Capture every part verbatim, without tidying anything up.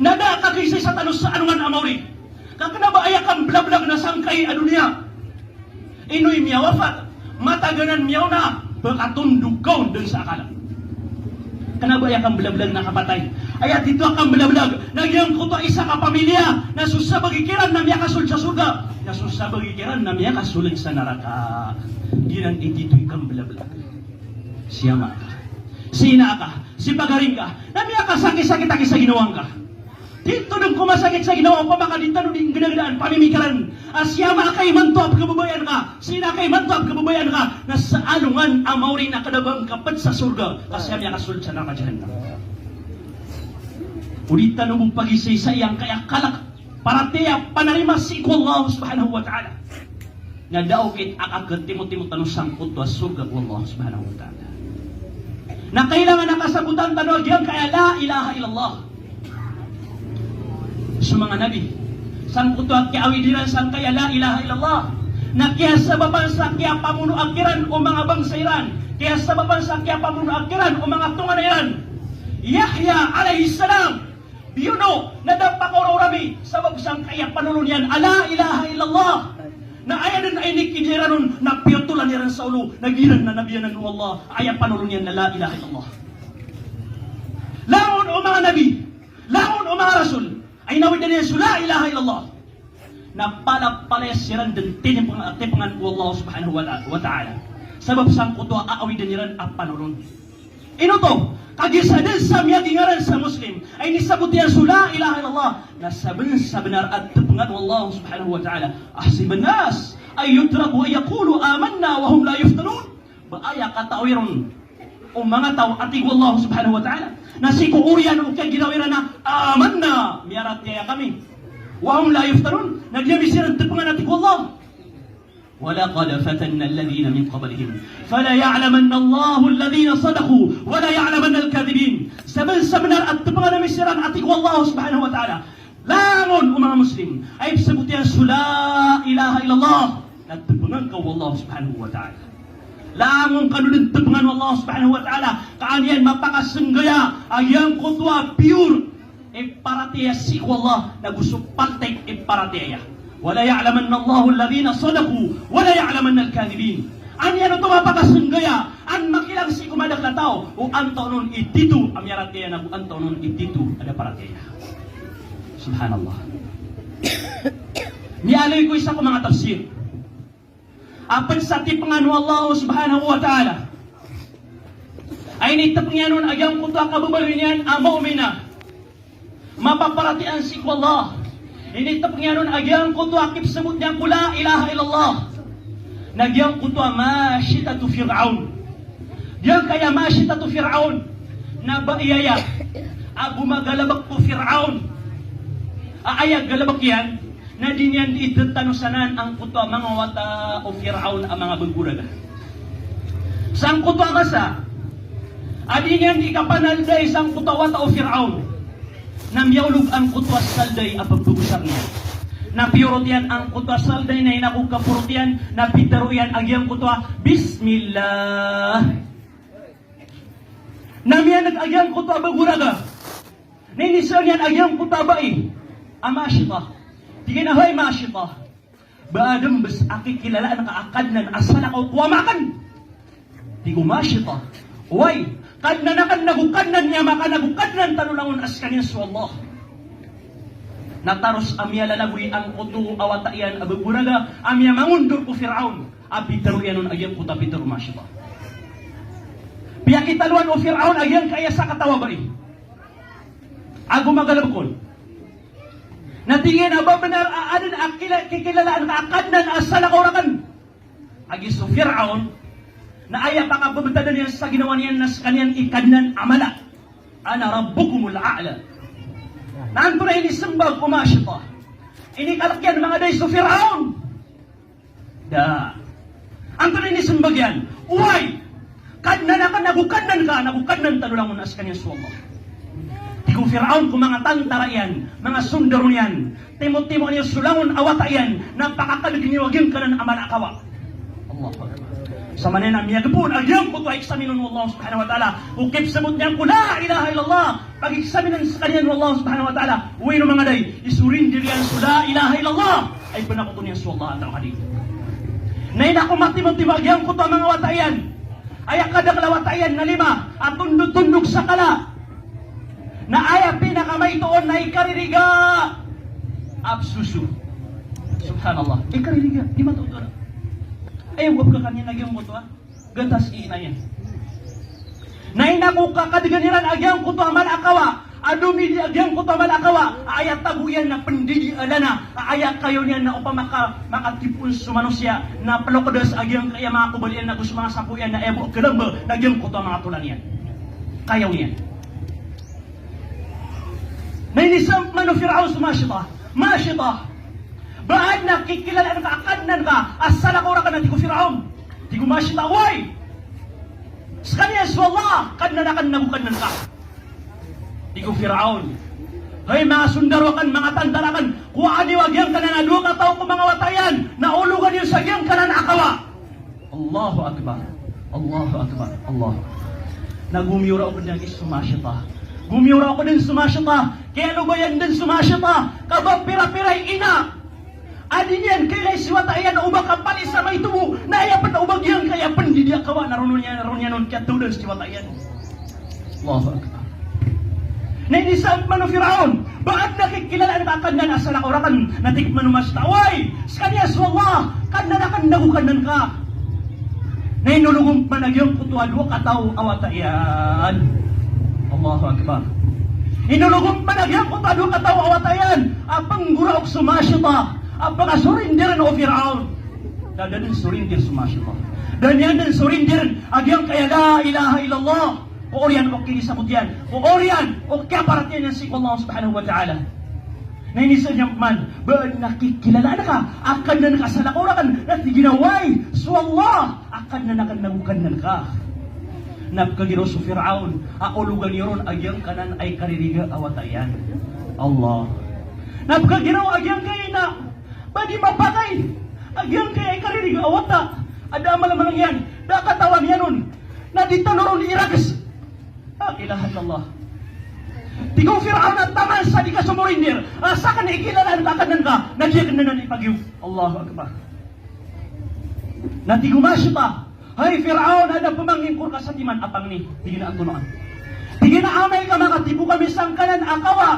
Na da a kagisaisa tano sa alongan a maori. Ka kena ba aya kamblablag na sangkai a doniya. Ino i miyawafat, matag anan miyaona, pekatondog ka on den sa akal. Kena ba aya kamblablag na kapatay. Aya tito a kamblablag, na giyangkoto a isa ka pamilya, na so sabagi kiran na miyakasold sa sorga, na so sabagi kiran na miyakasold sa naraka. Giyanan i tito i kamblablag. Si ama ka, si ina ka, si pagari ngka, na miyakasakisakit aki sa ginawa ngka. Tito den ko masakit sa ginawa, opama ka di tano di nggedagedan pamimikiran a si ama ka imanto a pekababayaan ka, si ina ka imanto a pekababayaan ka, na sa alongan a maori na kena ba ngka ped sa sorga, ka siya miyakasold sa naraka jahannam. O di tano bo pagisaisai angkaya kalek, paratiyaya, panarima sii ko Allah subhanahu wa ta'ala. Na da okit a kaketimotimo tano sangkoto a sorga ko Allah subhanahu wa ta'ala. Na kailangan a kasabotan tano a giyangkaya la ilaha illallah. So manga nabi, sangkoto a kiyaawid iran sangkaya la ilaha illallah, na kiyasabapan sa kiyapamonoa kiran o manga bangsa iran, kiyasabapan sa kiyapamonoa kiran o manga tonganay iran. Yahya alayhis salam, biyono, na da pakaoraorami, sabap sangkaya panolon iyan a la ilaha illallah. Na aya den a inikidiya iran on, na piyotolan iran sa olo, na giyanan na nabiyanan o Allah, aya panolon iyan na la ilaha illallah. Langon o manga nabi, langon o manga rasul, a inawidan iyan so la ilaha illallah. Na palapalaya siran den tinipeng-, tipengan o Allah subhanahu wa ta-, wa ta'ala. Sabap sangkoto a aawiden iran a panolon. Ino oto, kagiya sa den sa miyagingaran sa Muslim a inisabot iyan so la ilaha illallah, na saben-, sabenar a tepengan o Allah subhanahu wa ta'ala. Ahasiban nas an yutraku an yaqulu amanna wa hum la yuftanun. Ba aya katawi ron o manga taw a tig o Allah subhanahu wa ta'ala, na sii ko oriyan o kiyagiraw iran a amanna, miyaratiyaya kami, wa hum la yuftanun, na di ami siran tepengan a tig o Allah. Wa laqad fatanna alladhina min qablihim, fala ya'lamanna Allahu alladhina sadaqu, wa la ya'lamanna al-kadhibin. Saben-, sabenar a tepengan ami siran a tig o Allah subhanahu wa ta'ala. Langon o manga Muslim a ipesebot iyan so la ilaha illallah, na tepengan ka o Allah subhanahu wa ta'ala. Langon kano den tepengan o Allah subhanahu wa ta'ala, ka an iyan mapakasenggaya a giyangkoto a pure i paratiyaya sii ko Allah, na go so paltik i paratiyaya. Wa la ya'lamanna Allahu alladhina sadaqu, wa la ya'lamanna al-kadhibin. An iyan oto mapakasenggaya, an makilang sii ko madakel a taw o antonaa on i tito a miyaratiyaya, na go antonaa on i tito a da paratiyaya. Subhanallah. Miyaaloy ko isa ko manga tafsir a ped sa tipengan o Allah subhanahu wa ta'ala a initepeng iyan on a giyangkoto a kababaloy niyan a mu'mina, mapaparatiyaya sii ko Allah. Initepeng iyan on a giyangkoto a kipesebot niyan ko la ilaha illallah, na giyangkoto a mashitatu Fir'aun. Giyangkaya mashitatu Fir'aun na ba aya a gomagalebek ko Fir'aun a aya galebek iyan na di niyan di itetanos anan angkoto a manga wata o Fir'aun a manga bagoraga. Sangkoto a masa a di niyan di kapanalday sangkoto a wata o Fir'aun, na miyaolog angkoto a salday a pepegosar niyan. Na piyorot iyan angkoto a salday na ina ko kaporot iyan, na pitero iyan a giyangkoto a bismillah. Na miyaneg a giyangkoto a bagoraga. Na inisaan iyan a giyangkoto a bai a mashita. Tig iyan a, "Hay mashita, ba aden bes a kikilalaan ka a kadnan a salakaw ko ama aken?" Tig o mashita, "Oway, kadnan aken na go kadnan i ama ka na go kadnan tano langon a sekaniyan so Allah." Na taros a miyalalagoy angkoto a wata iyan a bagoraga a miyamangondor ko Fir'aun a pitero iyan on a giyangkoto a pitero o mashita. Piyakitaloan o Fir'aun a giyangkaya sakataw a bai a gomagalebek on. Na tig iyan a ba benar a aden a kila-, kikilalaan ka a kadnan a salakaw raken? Agi so Fir'aun na aya pakabebetadan iyan sa ginawa niyan na sekaniyan i kadnan a mala. Ana rabbukumul a'la. Na antonaa i inisembag o mashita? Inikalek iyan mangaday so Fir'aun? Da. Antonaa i inisembag iyan? Oway, kadnan aken na go kadnan ka, na go kadnan tano langon a sekaniyan so Allah. Tig o Fir'aun ko manga tantara iyan, manga sondaro niyan, timotimoa niyo so langon a wata iyan, na pakakadeg niyo a giyangkanan a mala a kawa. Allahu Akbar. Samanaya na miyagpon a giyangkoto a eksaminon o Allah subhanahu wa ta'ala. O kipsabot niyan ko la ilaha illallah, pageksaminn skaniyan o Allah subhanahu wa ta'ala. Oway, no manga day, isurinder iyan so la ilaha illallah, ay pnakoto niyan so Allah ta'ala. Na ino ko matimotimo a giyangkoto a manga wata iyan, aya kadakl a wata iyan na lima a tondotondog sa kala. Na aya pinakamaito on na ikaririga a psoso. Subhanallah. Ikaririga, di matoto na. Aya bo a pkhakan iyan a giyangkoto a gatas i ina iyan. Na ino ko kakadgan iran a giyangkoto a mala a kawa, a domidi a giyangkoto a mala a kawa, a aya tago iyan na pndidi a lana, a aya kayaw niyan na opama ka makatipoon so manosiya, na plokds a giyangkaya manga kobal iyan ago so manga sapo iyan, na aya bo a kalamba na giyangkoto a manga tolan iyan. Kayaw niyan. Na inisamp man o Firaon so mashita. Mashita. Ba adn a kikilalaan ka a Kadnan ka a salakaw rakn, a tig o Firaon. Tig o mashita, oway. Skaniyan so Allah, Kadnan akn nago Kadnan ka. Tig o Firaon, hay manga sondaro akn, manga tantara akn, kowaa niyo a giyangkanan a dowa kataw ko manga wata iyan, na ologa niyo sa giyangkanan a kawa. Allahu Akbar. Allahu Akbar. Allahu Akbar. Na gomiyoraok dn so mashita. Gomiyoraok dn so mashita. Kiyalobayan dn so mashita. Ka ba pira-pira i ina a di niyan kailay si wata iyan o ba kapali sa maito bo, na aya pn o ba giyangkaya pndidi a kawa na roo niyan, roo niyan on kiyatawdan si wata iyan. Allahu Akbar. Na inisamp man o Firaon, ba adn a kikilalaan ka a Kadnan a salakaw rakn, na tig man o mashita, oway, skaniyan so Allah, Kadnan akn nago Kadnan ka. Na inolog on pman a giyangkoto a dowa kataw a wata iyan. Allahu Akbar. Inolog on pman a giyangkoto a dowa kataw a wata iyan a pnggoraok so mashita a pkasorindirn o Firaon. Da dn sorinder so mashita. Da niyan dn sorindirn a giyangkaya la ilaha illallah. Ko oriyan o kinisabot iyan, ko oriyan o kiyaparatiyaya niyan sii ko Allah subhanahu wa ta'ala. Na inisamp iyan pman, ba adn a kikilalaan ka a Kadnan ka a salakaw rakn, na tig iyan a oway, so Allah a Kadnan akn nago Kadnan ka. Na pkhagiraw so Firaon a ologan iyo ron a giyangkanan a ikaririga a wata iyan. Allah. Na pkhagiraw a giyangkaya ina, ba di mapakay a giyangkaya ikaririga a wata a da a mala-mala niyan, da a katawan iyan on, na di tano ron irags. La ilaha illallah. Tig o Firaon a taman sa di ka somorindir a sakn i kilalaan ka a Kadnan ka, na di akn anan ipagiyoto. Allahu Akbar. Na tig o mashita, hay Firaon, adn a pman ngingkor ka sa timan a pangni. Tig iyan a antonaa? Tig iyan a amay ka makatipo kami sangkanan a kawa,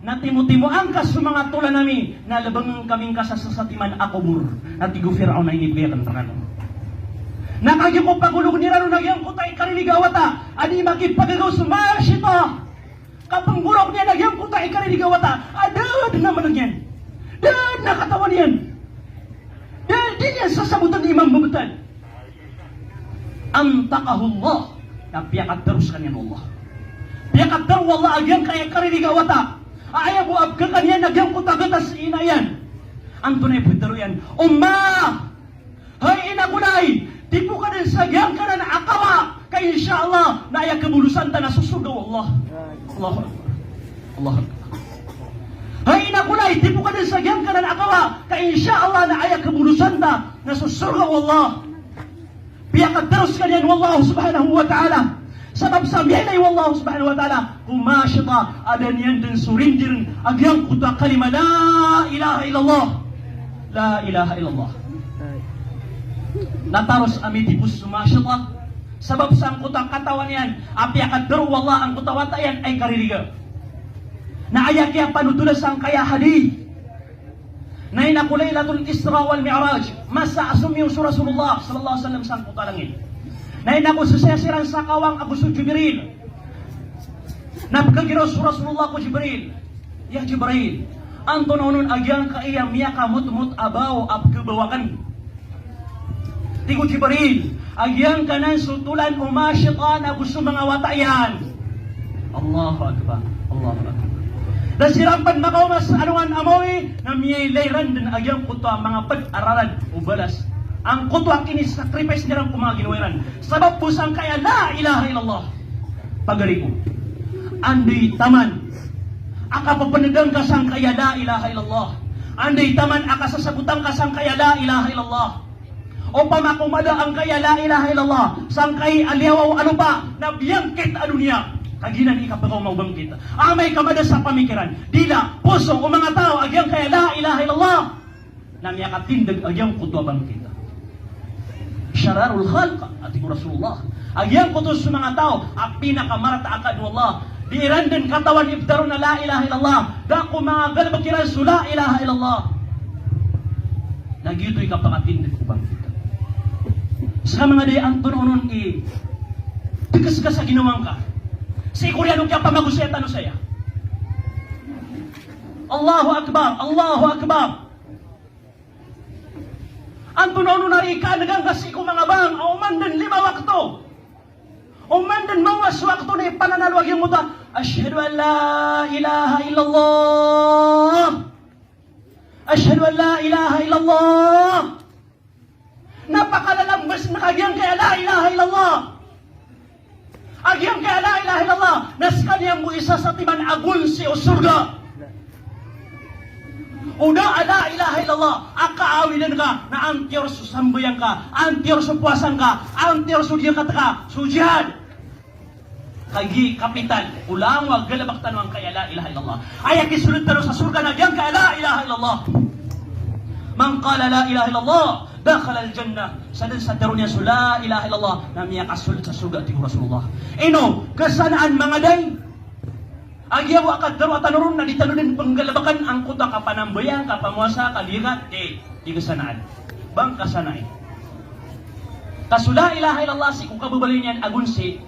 na timotimoan ka so manga tolan ami, na lbngn kami ngka sa satiman a kobor. Na tig o Firaon a inibgay akn rkano. Na kagiya ko pagologn iran on a giyangkoto a ikaririga a wata a di makipagagaw so mashita, kapnggoraok niyan a giyangkoto a ikaririga a wata a da dn a mlg iyan, da dn a katawan iyan, da dn iyan sasabotn i mambabtad. Antaqahullah. Na piyakatero skaniyan o Allah. Piyakatero o Allah a giyangkaya ikaririga a wata a aya bo a pkhakan iyan a giyangkoto a gatas i ina iyan. Antonaa i ptharoon iyan? Ummah, hay ina ko lay, tipo ka dn sa giyangkanan a kawa, ka insha Allah na aya kabolosan ta na so sorga o Allah. Allahu Akbar. Allahu Akbar. Hay ina ko lay, tipo ka dn sa giyangkanan a kawa, ka insha Allah na aya kabolosan ta na so sorga o Allah. Piyakatero skaniyan o Allah subhanahu wa ta'ala. Sabap sa miyailay o Allah subhanahu wa ta'ala ko mashita a da niyan dn sorindirn a giyangkoto a kalima la ilaha illallah. La ilaha illallah. Na taros a mitipos so mashita sabap sangkoto a katawan iyan a piyakatero o Allah angkoto a wata iyan a ikaririga. Na aya kiyapanothol sangkaya hadith na ino ko Lailatul Isra wal Mi'raj, masa a somiyo so Rasulullah sallallahu alaihi wasallam sangkoto a langit. Na ino ko sesesir iran sa kawang ago so Jibril. Na pkhagiraw so Rasulullah ko Jibril, ya Jibril, antonaa on a giyangkaya miyakamotmot a baw a pkhabaw akn? Tig o Jibril, a giyangkanan so tolan o mashita ago so manga wata iyan. Allahu Akbar. Allahu Akbar. Na siran pn makaoma sa alongan a maori na miyailay iran dn a giyangkoto a manga pd a rarad o balas angkoto a kinisacrifice iran ko manga ginawa iran sabap bo sangkaya la ilaha illallah. Pagari ko, anday taman a kapapndan ka sangkaya la ilaha illallah. Anday taman a kasasabotan ka sangkaya la ilaha illallah. Opama ko mada angkaya la ilaha illallah sangkai a liyawaw a lopa na biyangkit a doniya. Kagiya na di kapagaw mabangkit. Amay ka mada sa pamikiran, dila, poso o manga taw a giyangkaya la ilaha illallah na miyakatindg a giyangkoto a bangkit. Syararul khalq, a tig o Rasulullah, a giyangkoto so manga taw a pinakamarata a kaadn o Allah. Di iran dn katawan i btad ron a la ilaha illallah. Da ko manga galbk iran so la ilaha illallah. Na giyoto i kapakatindg ko bangkit. Ska manga dai, antonaa onon i tgs ka sa ginawa ngka sii ko oriyan o kiyapamagosaya tano saya. Allahu Akbar, Allahu Akbar. Antonaa onon a rikaangan ka sii ko manga bang a oman dn lima wakto, oman dn mawa so wakto na ipananalo a giyangkoto a ashhadu an la ilaha illallah. Ashhadu an la ilaha illallah. Na pakalalambs ngka a giyangkaya la ilaha illallah. A giyangkaya la ilaha illallah na skaniyan bo i sasatiman a gonsi o sorga. O da a la ilaha illallah a kaawidan ka na antiyor so sambayang ka, antiyor so powasa ngka, antiyor so diyakat ka, so jihad. Kagiya kapital o langon a galbk tano angkaya la ilaha illallah. Aya kisold tano sa sorga na giyangkaya la ilaha illallah. Man qala la ilaha illallah dakhalal jannah. Sadn sa tharoon iyan so la ilaha illallah na miyakasold sa sorga, tig o Rasulullah. Ino, kasanaan manga dai. A giya bo a katharo a tano ron na di tano dn pnggalbkn angkoto a kapanambayang, kapamowasa, kadiyakat, di, di kasanaan. Ba ngka sanai. Ka so la ilaha illallah sii ko kababaloy niyan a gonsi,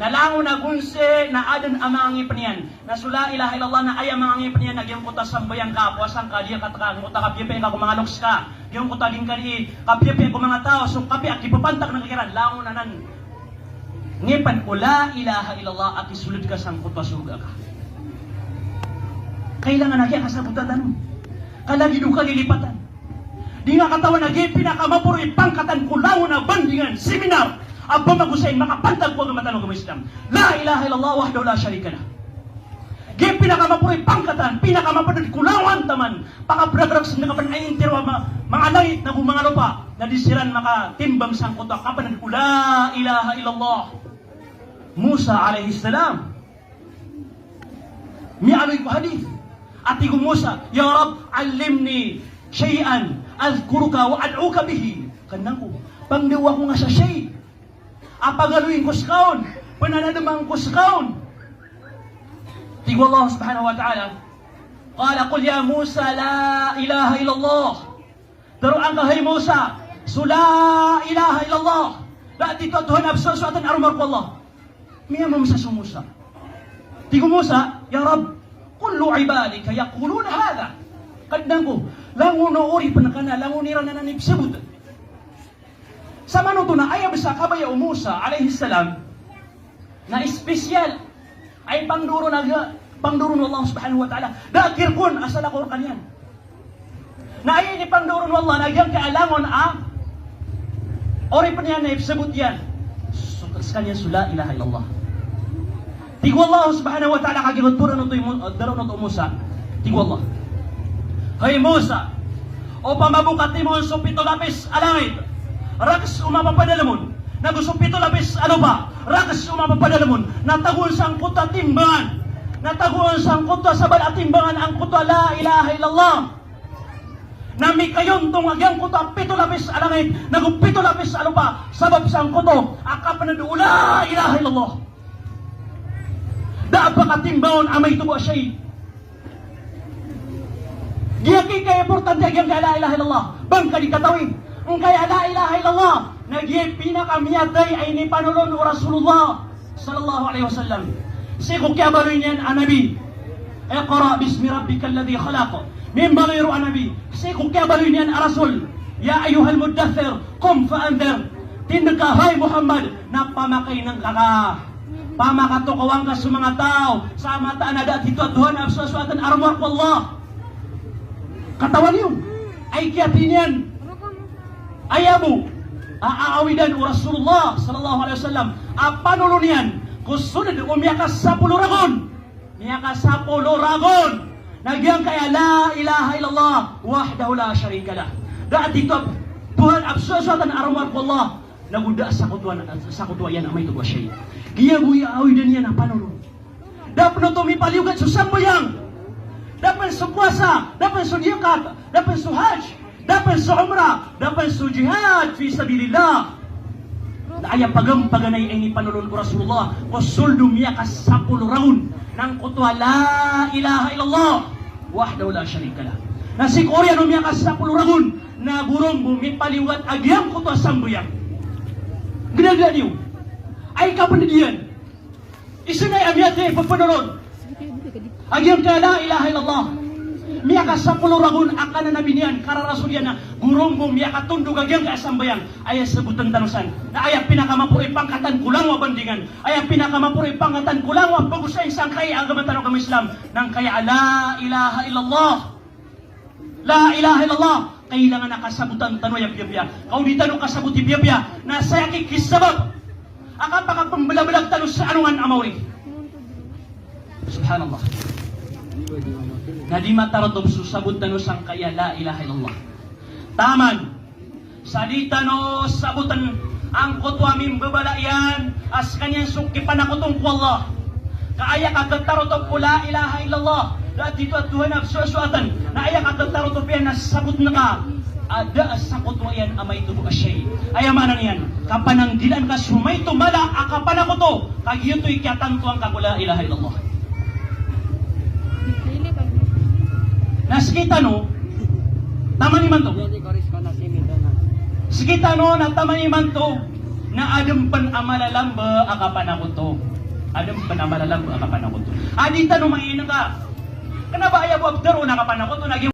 na langon a gonsi na adn a manga ngipn iyan. Na so la ilaha illallah na aya manga ngipn iyan na giyangkoto a sambayang ka, powasa ngka, diyakat ka, giyangkoto a kapiyapiya ngka ko manga loks ka, giyangkoto a di ngka di kapiyapiya ko manga taw, so kapiya a kipapantag ngka kiran, langon anan ngipn ko la ilaha illallah a kisold ka sangkoto a sorga ka. Kailangan a kiyakasabotan tano. Ka lagid o kalilipatan. Di ngka katawan a giya pinakamaporo i pangkatan ko langon a bandingan, seminar, a pamagosayn makapantag ko agama tano a agama Islam. La ilaha illallah wahdahu la sharika lah. Giya pinakamaporo i pangkatan, pinakamapd ko langon taman, pakapragrak sii ko kapn a intiro a ma-, manga langit nago manga lopa, na di siran makatimbang sangkoto a kapn ko la ilaha illallah. Musa alayhis salam. Miyaaloy ko hadith a tig o Musa, "Ya Rabb, allimni shay'an adhkuruka wa ad'uka bihi." Kadnan ko, pangndao ako nga sa shay a pagaloyin ko ska on, pnanadman ko ska on. Tig o Allah subhanahu wa ta'ala, qala, "Qul ya Musa la ilaha illallah." Tharoa ngka, hay Musa, so la ilaha illallah. Da a titho a Tuhan a psoasoatan a rowar ko Allah. Miyamamsa so Musa. Tig o Musa, "Ya Rabb, kullu ibadika yaquluna hadha." Kadnan ko, langon o oripn ka na, langon iran anan i pzabot. Samanoto na aya bs a kabaya o Musa alayhis salam na espesyal a ipangndao ron a giya, pangndao ron o Allah subhanahu wa ta'ala. Da a kirk on a salakaw rkaniyan. Na aya inipangndao ron o Allah na giyangkaya langon a oripn iyan na ipzabot iyan so, skaniyan so la ilaha illallah. Tig o Allah subhanahu wa ta'ala kagiya tharoon oto i Mu-, tharoon oto o Musa. Tig o Allah, hay Musa, opama bo ka timoon so pito lapis a langit, rakhs o mapapadalm on, nago so pito lapis a lopa, rakhs o mapapadalm on, na tagoon sangkoto a timbangan, na tagoon sangkoto a sabala a timbangan angkoto a la ilaha illallah, na mikayontong a giyangkoto a pito lapis a langit nago pito lapis a lopa, sabap sangkoto a kapnd o la ilaha illallah. Da a pakatimbangon a maito bo a shay. Giyangkai kaimportante a giyangkai a la ilaha illallah. Ba ngka di katawi angkaya la ilaha illallah na giya i pinakamiyatay a inipanolon o Rasulullah sallallahu alaihi wasallam sii ko kiyabaloy niyan a Nabi, "Iqra bismi rabbikal ladhi khalaq." Mimbaloy roo a Nabi sii ko kiyabaloy niyan a Rasul, "Ya ayyuhal muddaththir, qum fa andhir." Tindg ka, hay Muhammad, na pamakainngka ka. Pamakatokawa ngka so manga taw sa mataan a da a titho a Tuhan a psoasoatan a rowar ko Allah. Katawan iyo, ay kiyathay niyan, aya bo a aawidan o Rasulullah sallallahu alaihi wasallam a panolon iyan ko sold o miyakasapolo ragon. Miyakasapolo ragon. Na giyangkaya la ilaha illallah wahdahu la sharika lah. Da a titho a Tuhan a psoasoatan a rowar ko Allah, na go da a sakotoan, sakotoa iyan a maito bo a shay. Giya bo i awidan iyan a panolon. Da pn oto mipaliyogat so sambayang, da pn so powasa, da pn so diyakat, da pn so hajj, da pn so umrah, da pn so jihad fi sabilillah. Na aya pagampaganay a inipanolon o Rasulullah ko sold o miyakasapolo ragon na angkoto a la ilaha illallah wahdahu la sharika lah. Na sii ko oriyan o miyakasapolo ragon na go ron bo mipaliyogat a giyangkoto a sambayang. Gnagna niyo, aya kapnd iyan, isa na aya miyathay a panolon a giyangkaya la ilaha illallah. Miyakasapolo ragon a kananabi niyan, kararasul iyan, na go ron bo miyakatondog a giyangkaya sambayang. Aya sabotn tano san na aya pinakamaporo i pangkatan ko langowan a bandingan, aya pinakamaporo i pangkatan ko langowan a pagosay sangkai a agama tano a agama Islam, na angkaya a la ilaha illallah. La ilaha illallah. Kailangan a kasabotan tano aya piyapiya. Ka o di tano kasaboti piyapiya, na saya ki, kisabap a kapakapmblablab tano sa alongan a maori. Subhanallah. Na di matarotop so sabot tano sangkaya la ilaha illallah. Taman sa di tano sabotn angkoto a mimbabala iyan a skaniyan so kipanakoto ngka ko Allah. Ka aya katarotop ko la ilaha illallah, da a tito a Tuhan a psoasoatan, na aya katarotop iyan na sabotn ka a da a sakotoa iyan a maito bo a shay. Aya maana niyan, kapananggilaan ka so maito mala a kapanakoto, ka giyoto i kiyatantoan ka ko la ilaha illallah. Na skitano, taman imanto. Skitano na taman imanto na adn pn a mala a lamba a kapanakoto. Adn pn a mala a lamba a kapanakoto. A di tano mainngka. Kna ba aya bo a ptharoon a kapanakoto na gi